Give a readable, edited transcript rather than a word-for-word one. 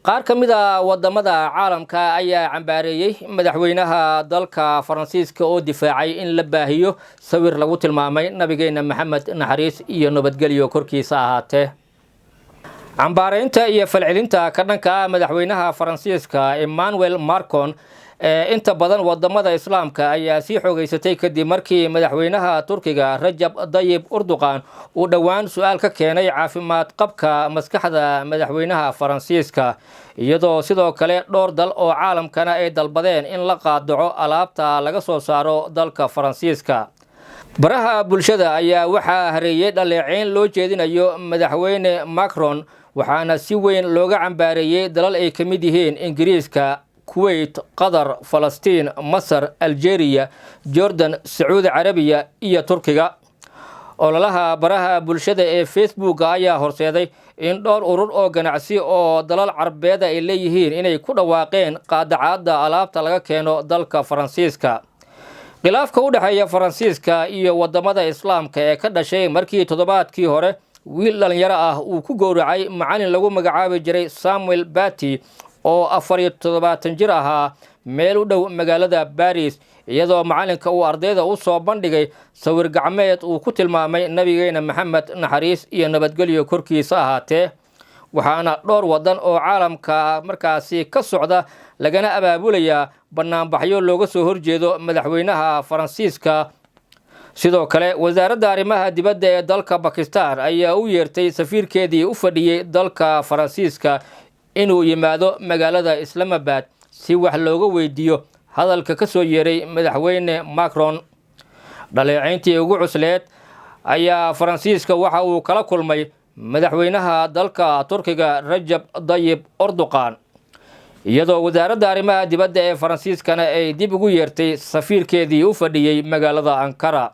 Qaar ka mid a wadamada caalamka ayaa cambaareeyey madaxweynaha dalka Faransiiska oo difaacay in la baahiyo sawir lagu tilmaamay Nabigeena Maxamed, naxariis iyo nabadgelyo korkiisa ahaatee. Cambaareynta iyo falcelinta ka dhanka ah madaxweynaha Faransiiska Emmanuel Macron ee inta badan wadamada Islaamka ayaa sii xoogeysatay kadib markii madaxweynaha Turkiga Rajab Dayib Erdogan uu dhowaan su-aal ka keenay caafimaad qabka maskaxda madaxweynaha Faransiiska, iyadoo sidoo kale dhowr dal oo caalamkana ay dalbadeen in la qaadaco alaabta laga soo saaro dalka Faransiiska. Baraha bulshada ayaa waxaa hareeyey dhaleeceyn loo jeedinayo madaxweyne Macron, waxaana si weyn looga cambaareeyey dalal ay ka mid yihiin Ingiriiska, Kuwait, Qatar, Falastiin, Masar, Algeria, Jordan, Sacuudi Carabiya iyo Turkiga. Ololaha baraha bulshada ee Facebooka ayaa horseeday in dhowr urur oo ganacsi oo dalal Carbeeda ay leeyihiin inay ku dhawaaqeen qaadacaadda alaabta laga keeno dalka Faransiiska. Khilaafka u dhexeeya Faransiiska iyo wadamada Islaamka ee ka dhashay markii toddobaadkii hore wiil dhalinyaro ah uu ku gowracay macalin lagu magacaabi jiray Samuel Paty oo 74 jir ahaa meel u dhow magaalada Baris, iyadoo macalinka uu ardayda u soo bandhigay sawir gacmeed uu ku tilmaamay Nabigeena Maxamed, naxariis iyo nabadgelyo korkiisa ahaatee, waxaana dhowr wadan oo caalamka markaasi ka socda lagana abaabulayaa banaanbaxyo looga soo horjeedo madaxweynaha Faransiiska. Sidoo kale, wasaaradda arrimaha dibadda ee dalka Bakistan ayaa u yeertay safiirkeedii u fadhiyey dalka Faransiiska inuu yimaado magaalada Islamabad si wax looga weydiiyo hadalka ka soo yeeray madaxweyne Macron. Dhaleeceyntii ugu cusleed ayaa Faransiiska waxa uu kala kulmay madaxweynaha dalka Turkiga Rajab Dayib Erdogan, iyadoo wasaaradda arrimaha dibadda ee Faransiiskana ay dib ugu yeertay safiirkeedii u fadhiyey magaalada Ankara.